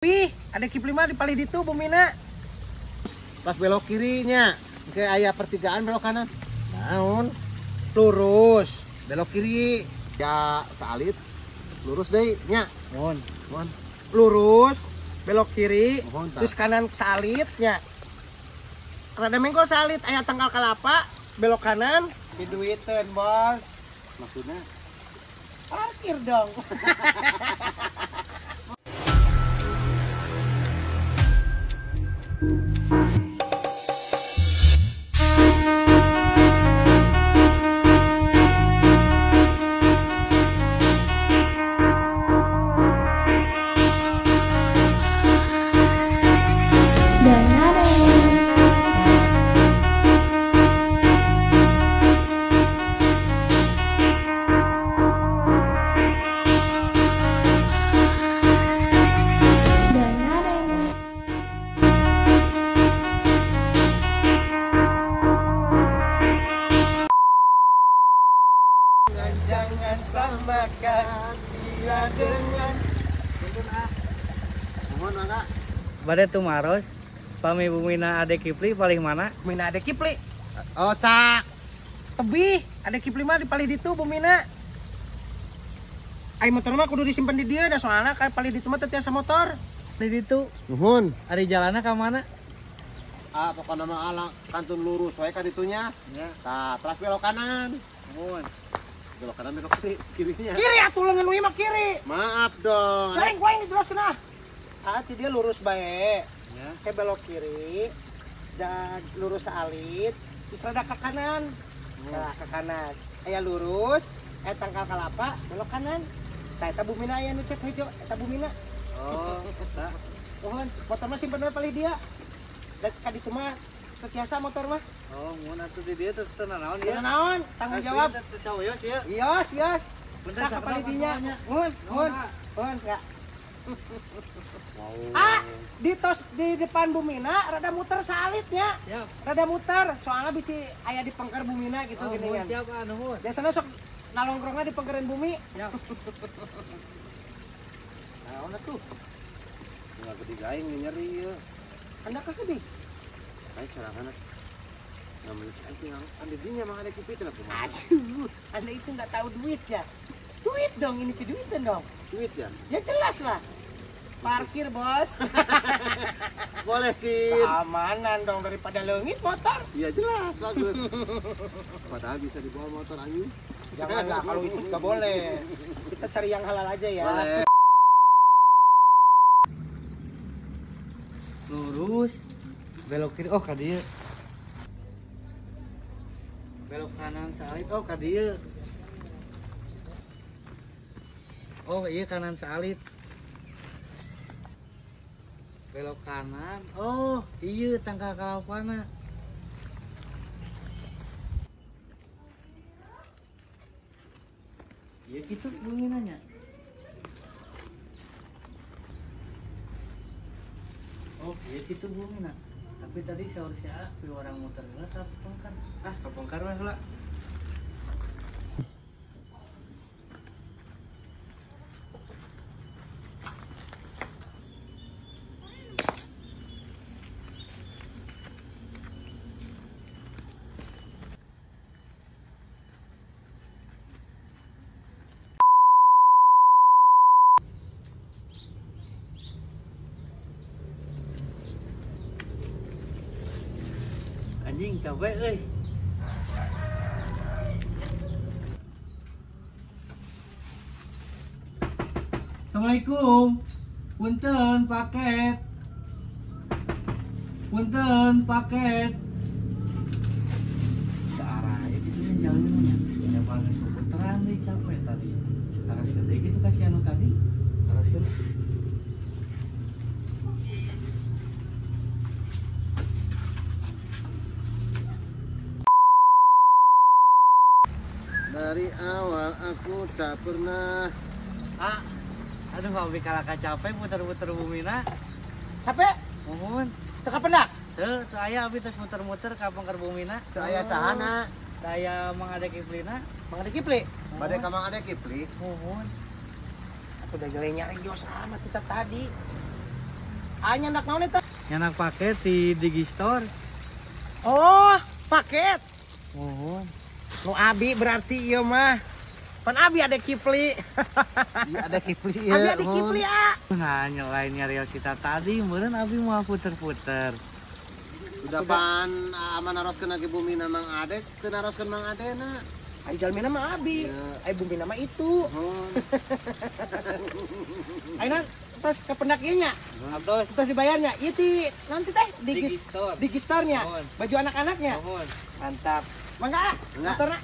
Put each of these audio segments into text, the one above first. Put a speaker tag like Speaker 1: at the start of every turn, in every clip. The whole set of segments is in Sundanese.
Speaker 1: Ih, ada Kipli mah di palih ditu bumina.
Speaker 2: Pas belok kirinya, ke aya pertigaan belok kanan. Naon?
Speaker 1: Lurus.
Speaker 2: Belok kiri, ya salit. Lurus deui nya.
Speaker 1: Mohon.
Speaker 2: Mohon.
Speaker 1: Lurus, belok kiri,
Speaker 2: mohon,
Speaker 1: terus kanan salit nya. Rada mengkol salit aya tangkal kelapa, belok kanan, diduiteun, Bos.
Speaker 2: Maksudnya
Speaker 1: parkir dong. Jangan samakan dia dengan
Speaker 2: mohon anak.
Speaker 3: Bade tumaros pami bumina Ade Kipli paling mana?
Speaker 1: Bumina Ade Kipli.
Speaker 2: Oh cak.
Speaker 1: Tebih, Ade Kipli mah di palih ditu bumina. Ai motor mah kudu disimpan di dia da soalna ka palih ditu mah teu tiasa motor.
Speaker 3: Di ditu.
Speaker 2: Nuhun.
Speaker 3: Ari jalanna ka mana?
Speaker 2: Ah pokona mah ala kantun lurus we ka ditunya.
Speaker 3: Ya.
Speaker 2: Tah, terus belok kanan.
Speaker 3: Nuhun.
Speaker 2: Belok kanan belok kiri, kirinya.
Speaker 1: Kiri atuh leungeun uih mah kiri.
Speaker 2: Maaf dong.
Speaker 1: Goreng gua ini jelaskeun ah. Ah, ti dia lurus bae.
Speaker 3: Ya.
Speaker 1: Ke belok kiri. Jag lurus alit, terus rada ke kanan. Nah, ke kanan. Aya lurus, aya tangkal kalapa, belok kanan. Tah eta bumina aya nu cet hejo, eta bumina.
Speaker 3: Oh, tah.
Speaker 1: Mohon, motor mah simpen we palih dia. Da ka ditu mah teu tiasa motor mah.
Speaker 3: Oh, mun atuh di dieu teu naon
Speaker 1: ieu. Teu naon, tanggung jawab.
Speaker 3: Teu sawios ieu.
Speaker 1: Ios, ios.
Speaker 3: Punten
Speaker 1: ka palih dinya. Mun, mun. Mun, ya.
Speaker 2: Wow.
Speaker 1: Ah, di tos di depan bumina rada muter salitnya.
Speaker 3: Siap.
Speaker 1: Rada muter, soalnya bisi aya di pengker bumina gitu
Speaker 3: oh,
Speaker 1: gini kan.
Speaker 3: Siap, ah, nuhun.
Speaker 1: Biasanya sok nalongkrongna di pengkeran bumi.
Speaker 3: Siap.
Speaker 1: Naon atuh?
Speaker 2: Enggak gede gaing nyeri ieu.
Speaker 1: Anda ka gede?
Speaker 2: Kayak sorangan. Namanya anjing, anda dinya mang Ade Kipli kenapa?
Speaker 1: Aduh, anda itu nggak tahu duit ya? Duit dong, ini duitan dong.
Speaker 2: Duit ya?
Speaker 1: Ya jelas lah. Parkir bos.
Speaker 2: Boleh sih.
Speaker 1: Keamanan dong daripada leungit motor.
Speaker 2: Iya jelas, bagus. Padahal bisa dibawa motor anjing.
Speaker 1: Janganlah, kalau itu nggak boleh. Kita cari yang halal aja ya.
Speaker 2: Boleh.
Speaker 3: Lurus, belok kiri, oh ka dieu. Belok kanan salit, oh ka dieu. Oh iya kanan salit. Belok kanan, oh iya tangkal kalapana. Iya gitu buminanya. Oh iya gitu bumina. Tapi tadi seharusnya pi orang muter heula ka pengkar. Ah, ka pengkar weh heula. Anjing capek euy. Assalamualaikum. Punten paket. Punten paket. Ke arah itu jalannya. Ya banget puteran deh capek tadi. Taras gede gitu kasih anu tadi. Taras gede.
Speaker 2: Dari awal aku tak pernah.
Speaker 3: Ah, aduh abi kalaka capek muter-muter bumina.
Speaker 1: Capek?
Speaker 3: Mohon.
Speaker 1: Teu kapendak?
Speaker 3: Teu, teu aya abi tos muter-muter ka pengker bumina.
Speaker 2: Teu aya sahana.
Speaker 3: Teu aya Mang Ade Kiplina.
Speaker 1: Mang Ade Kipli?
Speaker 2: Bade ka Mang Ade Kipli.
Speaker 3: Mohon.
Speaker 1: Aku udah nyari nyari sama kita tadi. Ah, nyandak naon eta?
Speaker 3: Nyandak paket di Digistore.
Speaker 1: Oh, paket.
Speaker 3: Mohon.
Speaker 1: Nu abi berarti ieu mah. Pan abi ada Kipli.
Speaker 2: Iya ada Kipli ya.
Speaker 1: Abi ada Kipli ah.
Speaker 3: Nah, nyelain nyari kita tadi, meureun abi mau puter-puter.
Speaker 2: Udah pan aman naroskeun lagi bumi Mang Ade, teu naroskeun Mang Ade na.
Speaker 1: Ai jalmina mah abi. Ai bumi nama itu. Ayeuna tos kependak ieu nya.
Speaker 3: Atos
Speaker 1: tos dibayarnya. Ieu ti nanti teh
Speaker 3: Digistore.
Speaker 1: Digistore-nya. Baju anak-anaknya. Mantap. Mangga ah. Motorna.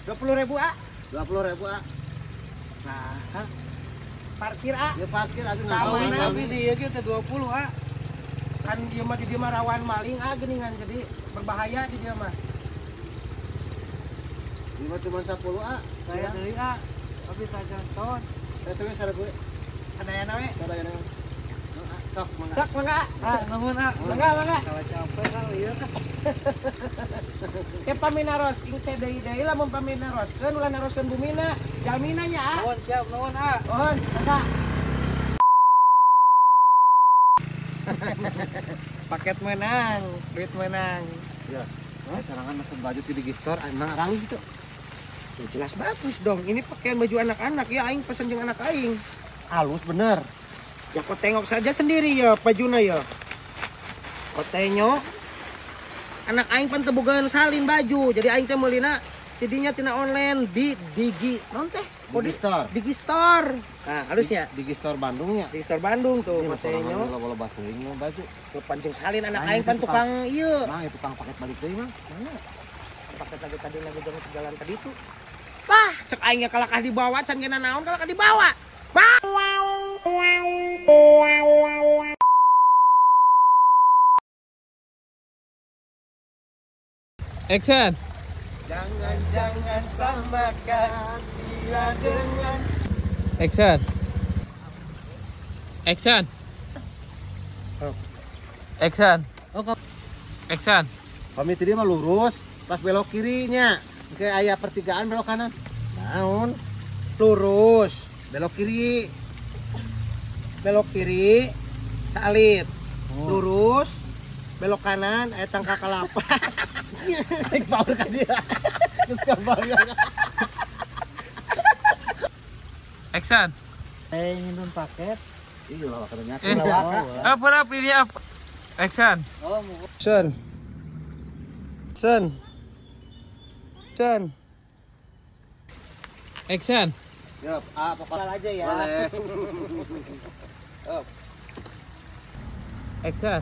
Speaker 1: 20.000 ah.
Speaker 2: 20.000 ah.
Speaker 1: Nah, parkir ah.
Speaker 2: Ya parkir abi
Speaker 1: ngapain
Speaker 3: abi di ieu ge teh 20 ah.
Speaker 1: Kan ieu mah di dieu mah rawan maling ah geuningan jadi berbahaya di dieu mah.
Speaker 2: Ieu mah cuma 10 ah.
Speaker 3: Saya deui ah. Abi tajan ton.
Speaker 2: Saya teh sareng gue.
Speaker 1: Sadayana we.
Speaker 2: Sadayana. Sok mangga.
Speaker 1: Sok mangga.
Speaker 3: Ah, nuhun ah.
Speaker 1: Mangga mangga.
Speaker 3: Kalau capek kan ieu.
Speaker 1: Ke paminaros ing teh deui-deui lamun paminaroskeun ulah naroskeun bumina, jalmina nya ah.
Speaker 3: Nuhun siap nuhun ah.
Speaker 1: Nuhun, mangga. Paket menang, duit menang.
Speaker 2: Ya. Nah, serangan mesen baju di Digistore emang rawi gitu.
Speaker 1: Ya, jelas bagus dong. Ini pakaian baju anak-anak ya aing pesen jeung anak aing.
Speaker 2: Halus bener.
Speaker 1: Ya kau tengok saja sendiri ya bajuna ya. Kau tengok. Anak aing pan teu boga salin baju. Jadi aing teh meulina tidinya tina online di Digi non teh?
Speaker 2: Digistore.
Speaker 1: Digistore. Nah, halusnya
Speaker 2: Digistore Bandungnya.
Speaker 1: Digistore Bandung tuh kau tengok.
Speaker 2: Loba-loba teuing baju.
Speaker 1: Tuh pancing salin anak aing pan tukang ieu.
Speaker 2: Mang ya tukang paket balik deui mang.
Speaker 1: Mana? Paket lagi tadi lagi jalan jalan tadi tuh. Wah, cek aing ge kalakah dibawa can ge naon kalakah dibawa. Wah.
Speaker 4: Action.
Speaker 1: Jangan-jangan samakan dia dengan.
Speaker 4: Action. Action.
Speaker 1: Oh.
Speaker 4: Action.
Speaker 2: Oh,
Speaker 4: action.
Speaker 2: Kami tadi mah lurus, pas belok kirinya. Ke aya pertigaan belok kanan. Naon?
Speaker 1: Lurus,
Speaker 2: belok kiri.
Speaker 1: Belok kiri, salit.
Speaker 2: Oh.
Speaker 1: Lurus, belok kanan, aya tangka kelapa.
Speaker 2: Naik power ka dia. Geus kabayang.
Speaker 4: Action.
Speaker 3: Saya ingin paket.
Speaker 2: Iya lah katanya.
Speaker 4: Apa ini apa? Action.
Speaker 3: Oh,
Speaker 1: action. Action. Action.
Speaker 4: Action.
Speaker 2: Yup, ah pokoknya
Speaker 1: aja ya.
Speaker 2: Boleh.
Speaker 1: Oh.
Speaker 4: Action.